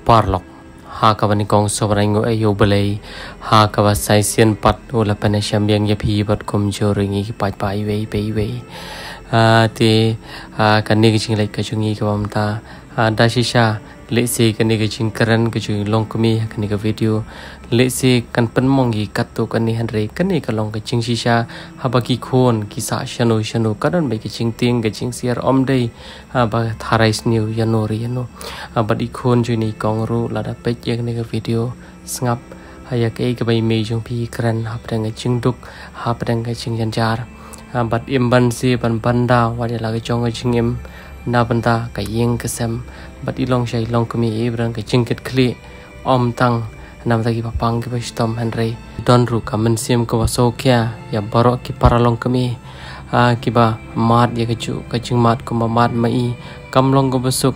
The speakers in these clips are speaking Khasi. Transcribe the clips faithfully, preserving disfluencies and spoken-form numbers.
Paralok, ha kaba nyngkong sngewbha ai nguh ïa U Blei, ha kaba sa shisien pat u la pynïashem biang ïa phi bad kumjuh ruh ïa ngi ki paidbah iwei pa iwei. Ah, te, ah, kane ka jingleit ka jong ngi kaba mynta, ah, da shisha, lehse kane ka jingkren ka jong ngi long kmie ha kane ka video. Lehse kan pynmong ïa katto katne, hynrei kane ka long ka jingshisha, haba ki khun ki sah shano shano ka don beit ka jingtieng ka jingsiar, ym dei ah, ba tharai sniew ïano re ïano. Ah, bad i khun jong i kong ruh lada peit ïa kane ka video, sngap, ah, ïa kaei kaba i mei jong phi i kren hapdeng ka jingduk, hapdeng ka jingjynjar. Ah, bad im banse ban bynda wat ïa la ka jong ka jingim na bynta ka ïing ka sem. Bad i long shisha i long kmie, i ba don ka jingkitkhlieh, ym tang namar ki ba pang ki ba shitom, hynrei don ruh ka mynsiem kaba sngewkhia ïa baroh ki paralok kmie, ah, ki ba mad ïa kajuh ka jingmad kumba mad ma i. Kam long kaba suk,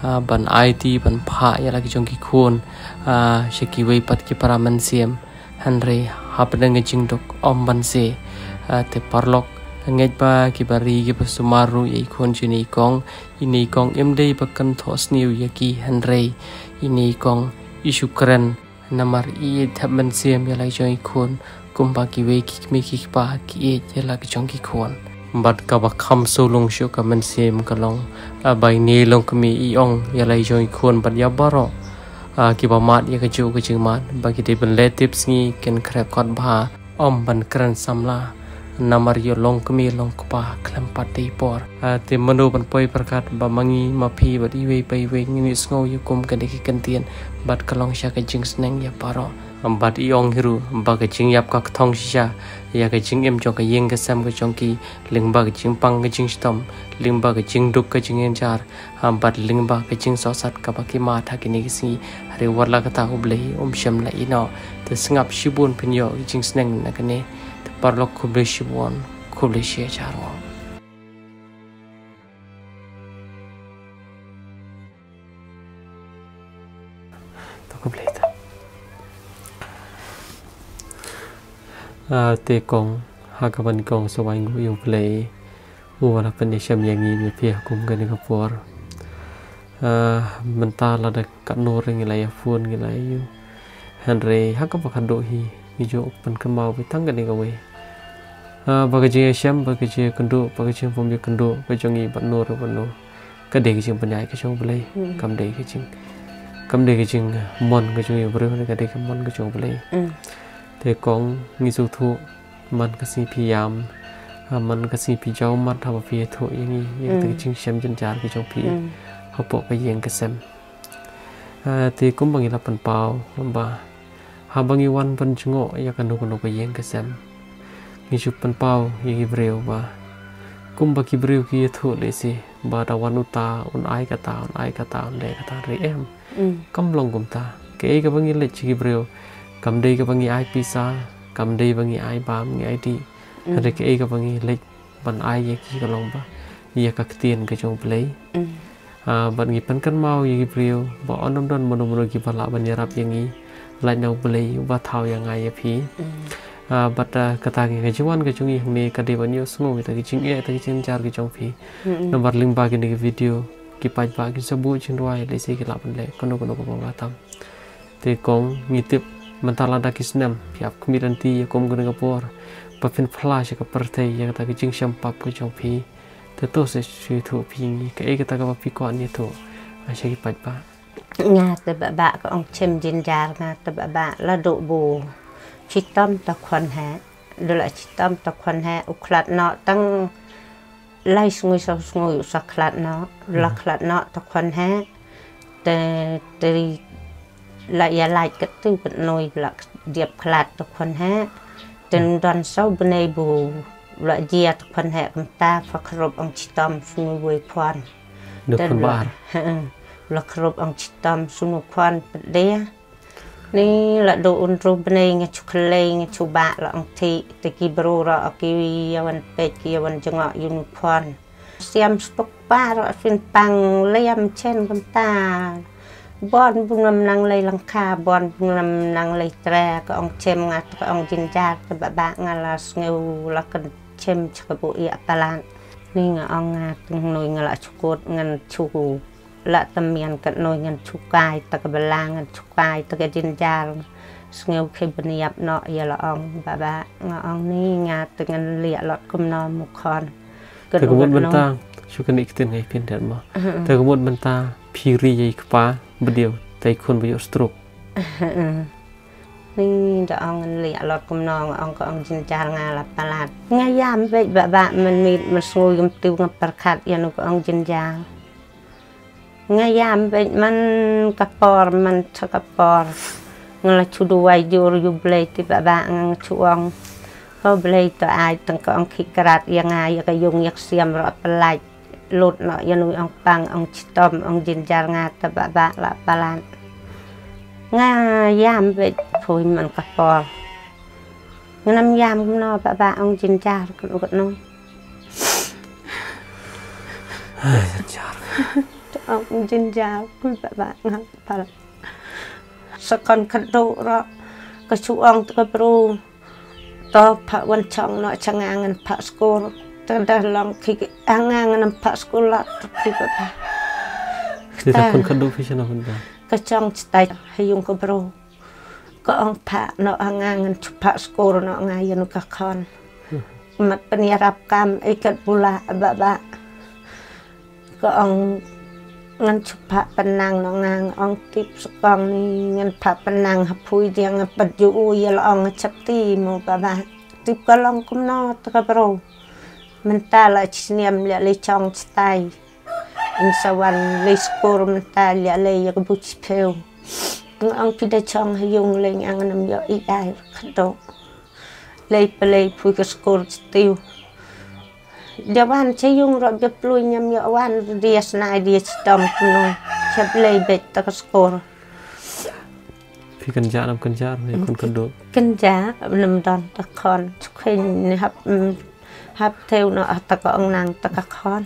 ah, ban aiti ban phah ïa la ki jong ki khun, ah, sha kiwei pat ki para mynsiem, hynrei hapdeng ka jingduk ym banse. Ah, te paralok, ngeit ba ki ba ri ki ba sumar ruh ïa i khun jong i kong. Ine i kong im dei ba kynthoh sniew ïa ki, hynrei ine i kong i shu kren namar i ïeit thep mynsiem ïa la ki jong i khun, kumba kiwei ki kmie ki kpa ki ïeit ïa la ki jong ki khun. Bad kaba kham sngewlung shuh ka mynsiem ka long, ah, ba ine i long kmie i ong ïa la ki jong i khun bad ïa baroh, ah, ki ba mad ïa kajuh ka jingmad, ba ki dei ban leh tipsngi, kin khreh kot bha, ym ban kren samla, namar ïa long kmie long kpa khlem pat dei por. Ah, te mano ban poi pyrkhat ba ma ngi ma phi bad iwei pa iwei ngin ïohsngew ïa kum kane ki kyntien, bad ka long shisha ka jingsneng ïa baroh. Bad i ong hi ruh ba ka jingïap ka kthong shisha ïa ka jingim jong ka ïing ka sem ka jong ki, lyngba ka jingpang ka jingshitom, lyngba ka jingduk ka jingjynjar, ah, bad lyngba ka jingsohsat kaba ki mad ha kine ki sngi. Hynrei wat la katta U Blei um shym la ïehnoh. Te sngap shibun phin ïoh ka jingsneng na kane. Te paralok khublei shibun, khublei shihajar nguh. To khublei te. Ah, te kong, ha kaba nyngkong sngewbha ai nguh ïa U Blei, uba la pynïashem ïa ngi, ïa phi ha kum kane ka por. Ah, mynta lada katno ruh ngi la ïa phone ngi la ïa ïoh. Hynrei ha kaba khatduh hi ngi ju pynkynmaw beit tang kane kawei. Ah, ba ka jingïashem, ba ka jingïakynduh, ba ka jingbym ïakynduh ka jong ngi bad no re bad no, ka dei ka jingpynïaid ka jong U Blei. Hmm. Kam dei ka jing, kam dei ka jingmon ka jong ngi briew, ka dei ka mon ka jong U Blei. Hmm. Te kong, ngi sngewthuh man ka sngi phi ïam, ah, man ka sngi phi jaw mat haba phi ïathuh ïa ngi ïa kata ka, hmm, jingshem jynjar ka jong phi, hmm, hapoh ka ïing ka sem. Ah, te kumba ngi la pynpaw ba haba ngi wan ban jngoh ïa kano kano ka ïing ka sem, ngi shu pynpaw ïa ki briew ba kumba ki briew ki ïathuh lehse ba da wan uta un ai kata, un ai kata, un leh kata, hynrei em. Mm. Kam long kumta. Kaei kaba ngi leit sha ki briew, kam dei kaba ngi ai pisa, kam dei ba ngi ai bam, ngi ai dih. Mm. Hynrei kaei kaba ngi leit ban ai ïa ki ka long ba ïa ka ktien ka jong U Blei. Mm. Ah, bad ngi pynkynmaw ïa ki briew ba ym don mano mano kiba lah ban ïarap ïa ngi, lait na U Blei uba thaw ïa nga ïa phi. Mm. Ah, bad, ah, kata ka jingwan ka jong ngi hangne ka dei ban ïohsngew ïa ka jingeh, ka jingjynjar ka jong phi. Mm. Namar lyngba kine ki video, ki paidbah kin sa buh jingduwai lehse ki lah ban leh kano kano kaba bha tam. Te kong, ngi tip mynta lada ki snem phi ap khmih lynti ïa kum kane ka por ba phin phla sha ka pyrthei ïa kata ka jingshem pap ka jong phi. Te to sa shu ïathuh phi ïa ngi kaei kata kaba phi kwah ban ïathuh, ah, sha ki paidbah. Nga te Bah Bah ka ong chem jynjar, nga te Bah Bah la duh bu chitom ta khon heh. Du la chitom ta khon heh, u khlad noh tang lai sngi saw sngi u sa khlad noh, la, hmm, khlad noh ta khon heh. Te, te la ïa lait katto katne ba la dep khlad ta khon heh. Te, hmm, don saw bnai bu la jia ta khon heh, kumta pha khrup ong chitom snu wei khon. Te khon la, ba ar. He, la khrup ong chitom snu khon pat de. Ni la duh hynriew bnai nga shu khlei nga shu bah la ong thik, te ki briew ruh ki ïa wan peit ki ïa wan jngoh ïa une u khon. Siam stuk pa ruh phin pang liam chen kumta. Bon bun ngam nang lei lyngkha, bon bun ngam nang lei tre, ka ong chem, nga te ka ong jynjar, te Bah Bah nga la sngew la kan chem cha ka buh ïa palat. Ni nga ong nga te ngi nga la shu kut ngan shu La tamian katno ngan chukai ta ka bala, ngan chukai ta ka jinjar. Sngew khie bniap noh ïa la ong baba, nga ong ni nga te ngan liak lot kumno mo khon. Te ka mut mynta, shu kane ka ktien ngai pyndet mo. Te ka mut mynta phi ri ïa i kpa bdiaw, te i khun ba ïoh stroke. Ni da ong ngan liak lot kumno, nga ong ka ong jinjar nga la palat. Nga ïam beit baba, mynmiet mynsngew ym tip nga pyrkhat ïa no ka ong jinjar. Nga ïam beit man ka por, man ta ka por. Nga la chu duwai jur ïa u Blei te baba, nga chu ong, ko Blei to ai tang ka ong khie krat ïa nga, ïa ka ïung ïa ka siam ruh pynlait. Lut noh ïa no ong pang, ong chitom, ong jinjar nga te baba la palat. Nga ïam beit poi man ka por. Ngam ïam kumno baba, ong jinjar katno katno. Ai, jinjar. Ong jinjar poi baba, nga palat. Sa khon khadduh ruh ka shu ong ta ka bru, to phah wan chong noh cha nga, ngan phah skul. Te da long khie, ah, nga ngam phah skul lah, te phi baba. Te ta khon khadduh phi shano mynta? Ka chong chitai ha ïung ka bru. Ka ong phah noh ha nga, ngan chu phah skul noh nga ïa no ka khon. Mat pynïarap kam ei kat bula baba. Ka ong ngan chu phah pynang noh nga, nga ong tip sukong ni ngan phah pynang ha phui dia, nga pat ju u ïa la ong nga chapti mo baba. Tip ka long kumno ta ka bru. Mynta la chi snem liak lei chong chitai. Yn sa wan lei skul mynta liak lei ïa ka bu chiphew. Nga ong phi da chong ha ïung lei, nga ngam ïoh ei ei khadduh. Lei phi lei phui ka skul chitiew. Da wan cha ïung ruh ba plui ngam ïoh wan, dia snai dia chitom kumno. Chap lei beit ta ka skul. Phi kynjah nam kynjah, phi khun khadduh. Kynjah nam don ta khon, chu kheiñ ni hap, mm, hap thew noh ta ka ong nang ta ka khon.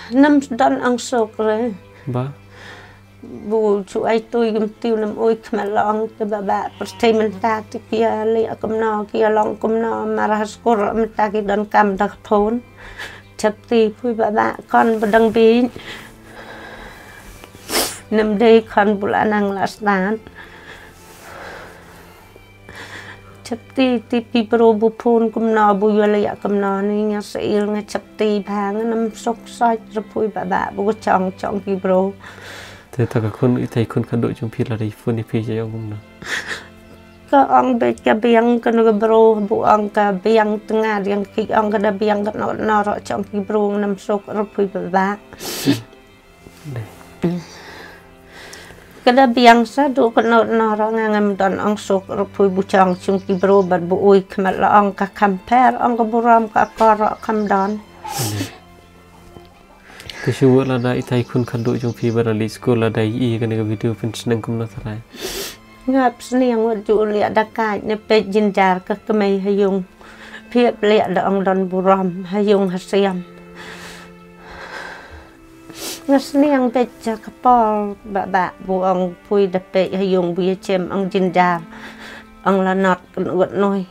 Nam don angsuk re. Ba. Bu chu ai tui gum tiu nam ui khmat long te baba pyrthei mynta te kia liak kumno kia long kumno, mar ha skul mynta ki don kam da ka phone. Chapti pui baba kon ba dang bi. Nam dei kon bu la nang la stan. Chapti ti pi bro bu phone kumno bu ïa la ïa kumno ni nga sa il nga chapti ba nga nam sok soi rapui baba bu chong chong pi bro. Te ta ka khun i tai khun khadduh jong phi la dei phone i phi ja ong kumno. Ka ong beit ka biang ka no ka bro bu ong ka biang tnga diang ki ong ka da biang ka no no ro chong pi bro nam sok rapui baba. Ka da biang sa du ka no no ro nga ngam don ong sok ro pui bu chong chung ki bro bad bu ui khmat la ong ka kham pher ong ka burom ka kor ro kham don. Te shu wut la da i tai khun khadduh jong phi ba da li skul la da i ka ne ka video phin sneng kum na tharai. Ngap sniang wut ju li da kai ne peit jin jar ka kmei ha yung. Phi ap li da ong don burom ha yung ha siam. Nga sniang beit ja ka por ba ba bu ong pui da peit ha yung bu ya chem ong jin jar. Ong la not kan ut noi.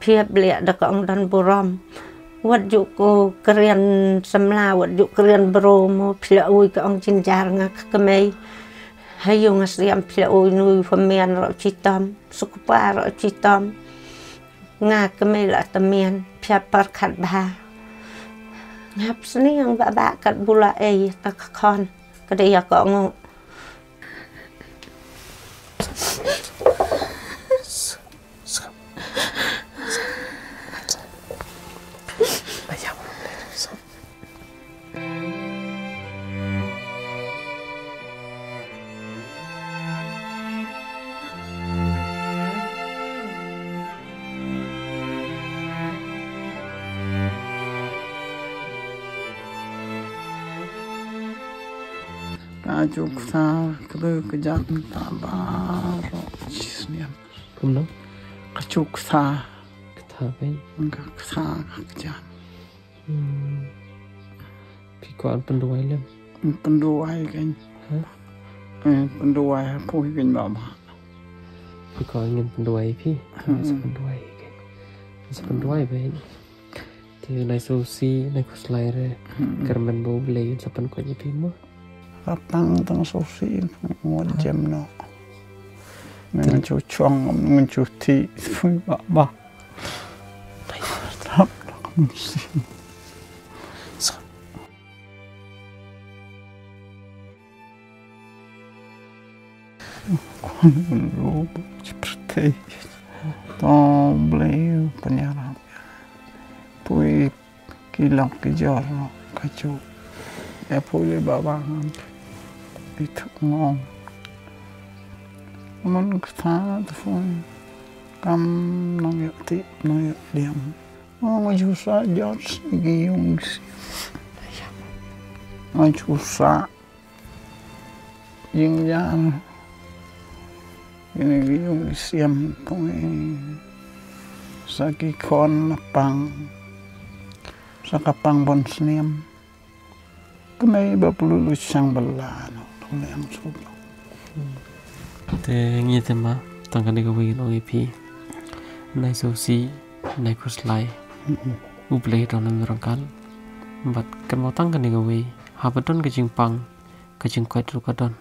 Phi ap li da ka ong don burom. Wat ju ko krian samla wat ju krian bro mo phi la ui ka ong jin jar nga ka kmei. Ha yung ha siam phi la ui nui fa mian ro chitom. Sukpa ro chitom. Nga kmei la tamian phi ap par khat bha. Ngap sniang ba ba kat bula ei ta ka khon. Ka dei ya ka ngu. Ka juk sa kbe ka jan ta ba ro chi sniam. Kumno? Ka juk sa. Ka tha kai. Ka sa ka jan. Hmm. Kwah pynduwai lem. Pynduwai kan. Ha? Eh, pynduwai ha phi kan baba. Phi kwah ngin pynduwai phi. Hmm. Sa pynduwai kan. Sa pynduwai ba. Te nai sngewsih, nai khuslai re. Hmm. Kyrmen ba U Blei sa pynkoit ïa phi mo. Ka pang tang sngewsih, ngut jem noh. Ngan chu chong, ngan chu ti, phi baba. Tap, tap, sngewsih. Khun ruh ba chi pyrthei. To Blei pynïarap. Pui ki lok ki jor ka chu. E pui le ba ba ngam. I thuk ngong. Mon kata tu pui. Kam nong yak ti nong yak diam. Ngong ju sa jot ki yung si. Ngong ju sa. Jingjan. Kine ki ïung ki siam poi sa ki khon na pang. Sa ka pang bon sniam. Kmie ba plu lu chang bala no. Tong ne ang suk. Te ngi te ma tang kane kawei ngi ong ïa phi. Nai sngewsih, nai khuslai. U Blei don nang rangkal. Bad kan mo tang kane kawei. Haba don ka jingpang, ka jingkoit ruh ka don.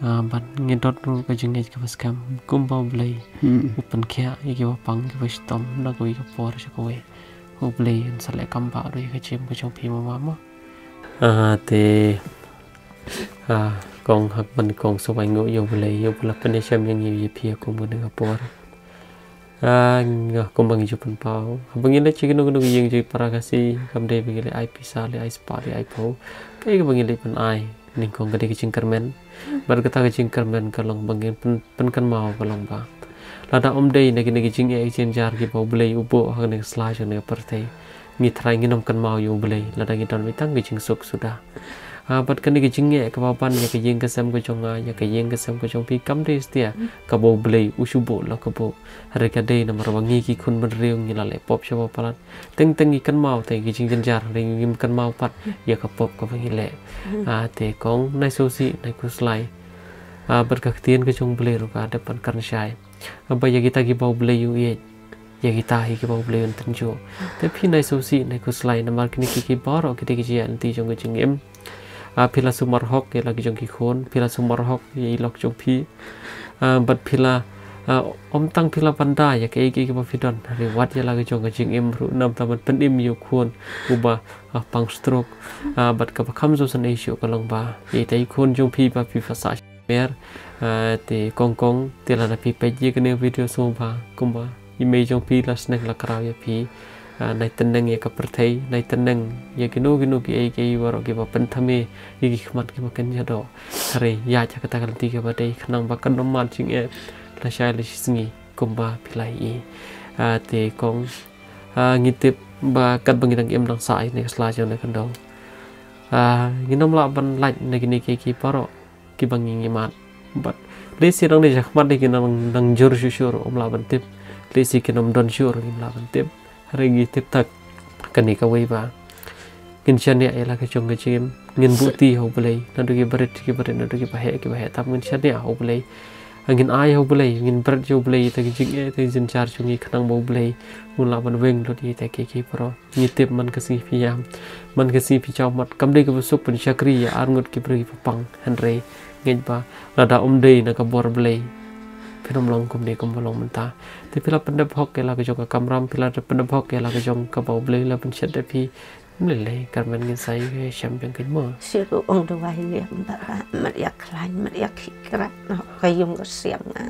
Ah, bad ngi dot ruh ka jingngeit kaba skhem kumba U Blei. Hmm. U pynkhiah ïa kiba pang kiba shitom na kawei ka por sha kawei. U Blei un sa leh kam ba ruh ïa ka jingim ka jong phi mama mo. Ah, te, ah, kong hap ban kong sngewbha nguh ïa U Blei ïa uba la pynïashem ïa ngi ïa phi kum kane ka por. Ah, nga kumba ngi ju pynpaw. Haba ngi leit sha kino kino ki ïing ki para Khasi, kam dei ba ngi leit ai pisa, leit ai spah, leit ai phew. Kaei kaba ngi leit pyn-ai, nyngkong ka dei ka jingkyrmen. Bad kata ka jingkyrmen ka long ba ngin pyn, pynkynmaw ka long ba lada ym dei na kine ki jingeh jynjar kiba U Blei u buh ha kane ka sla jong kane ka pyrthei, ngi trai ngin ym kynmaw ïa U Blei lada ngi don beit tang ka jingsuk suda. Ah, bad kane ka jingeh kaba ban ïa ka ïing ka sem ka jong nga, ïa ka ïing ka sem ka jong phi, kam dei satia kaba U Blei u shu buh la ka buh. Hynrei ka dei namar ba ngi ki khun bynriew ngi la leh pop shaba palat. Teng teng ngi kynmaw te ki jingjynjar, hynrei ngim kynmaw pat ïa ka pop kaba ngi leh. Ah, te kong nai sngewsih, nai khuslai. Ah, bad ka ktien ka jong U Blei ruh ka dep ban kren shai. Ah, ba ïa kita kiba U Blei u ïeit, ïa kita hi kiba U Blei un tynjuh. Te phi nai sngewsih, nai khuslai namar kine ki, ki baroh ki dei ki jingïaid lynti jong ka jingim. Ah, phi la sumar hok ïa la ki jong ki khun, phi la sumar hok ïa i lok jong phi. Ah, bad phi la, ah, ym tang phi la pynda ïa kaei kaei kaba phi don, hynrei wat ïa la ki jong ka jingim ruh, namar ta ban pynim ïa u khun uba, ah, pang stroke. Ah, bad kaba kham ju san ei shuh ka long ba ïa ita i khun jong phi ba phi pha sah mer, ah, te kong kong, te lada phi peit ïa kane ka video sngewbha kumba i mei jong phi la sneng la kraw ïa phi. Ah, nai tneng ïa ka pyrthei, nai tneng ïa kino kino kiei kiei baroh kiba pynthame ïa ki khmat kiba kynja doh. Hynrei ïaid ha kata ka lynti kaba dei khnang ba kan ym mad jingeh lashai lashisngi kumba phi la ïohi. Ah, te kong, ah, ngi tip ba katba ngi dang im dang sah ïa kane ka sla jong kane ka khyndew, ah, ngin ym lah ban lait na kine kiei kiei baroh kiba ngi ngi mad. Bad lehse dang dei shakhmat de kin nang, nang jur shuh shuh ruh ym lah ban tip. Lehse kin ym don shuh ruh ngim lah ban tip. Hynrei ngi tip tak kane kawei ba ngin shaniah ïa la ka jong ka jingim. Ngin buh ti ha U Blei, naduh kiba rit kiba rit, naduh kiba heh kiba heh, tam ngin shaniah ha U Blei. Ngin ai ha U Blei, ngin bret ïa U Blei ïa kita ki jingeh, ïa kita ki jynjar jong ngi khnang ba U Blei un lah ban weng lut ïa kita kiei kiei baroh. Ngi tip man ka sngi phi ïam, man ka sngi phi jaw mat, kam dei kaba suk pynshakri ïa arngut ki briew kiba pang, hynrei ngeit ba lada ym dei na ka bor Blei phin ym long kumne kumba long mynta. Te phi la pyndep hok ïa la ka jong ka kamram, phi la pyndep hok ïa la ka jong kaba U Blei la pynshet da phi. Ym lei lei, kyrmen ngin sa ïashem biang kein mo. Shu ong duwai lem ba, ba, mat ïa khlaiñ, mat ïa khih krap noh ka ïung ka sem nga.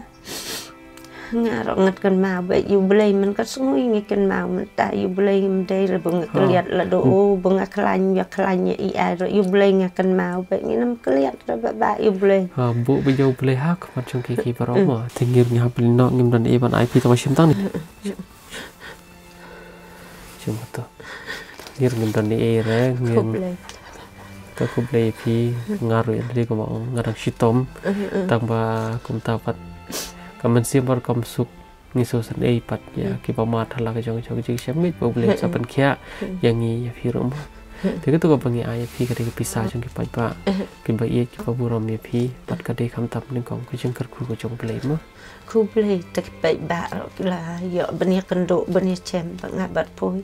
Nga ruh ngat kynmaw beit ïa U Blei, man ka sngi ngi kynmaw mynta ïa U Blei, ym dei re ba nga kylliat la do, o ba nga khlaiñ, ïa khlaiñ ïa i ai ruh ïa U Blei nga kynmaw beit, ngin ym kylliat re ba, ba ïa U Blei. Ha, buh beit ïa U Blei ha khmat jong ki ki baroh mo. Te ngi ruh ngi hap lyngngoh, ngim don ei ban ai phi, to ba shim tang ne. Shu ma to. Ngir ngin don ni ei re, ngin. Khublei. To khublei phi, nga ruh ïa dei kumba ong, nga dang shitom. Tang ba kumta pat ka mynsiem bad kam suk, ngi sngewsynei pat ïa kiba mad ha la ka jong jong jingshem, ngeit ba U Blei sa pynkhiah ïa ngi ïa phi ruh mo. Te kato kaba ngi ai ïa phi ka dei ka pisa jong ki paidbah kiba ïeit kiba burom ïa phi, bad ka dei khamtam nyngkong ka jingkyrkhu ka jong U Blei mo. Khublei, te ki paidbah ruh ki la ïoh ban ïakynduh ban ïashem bad nga bad phi.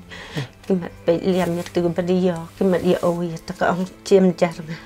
Ki mat peit liam ïa kito kiba dei ïoh, ki mat ïa u ïa te ka ong shim jar nga.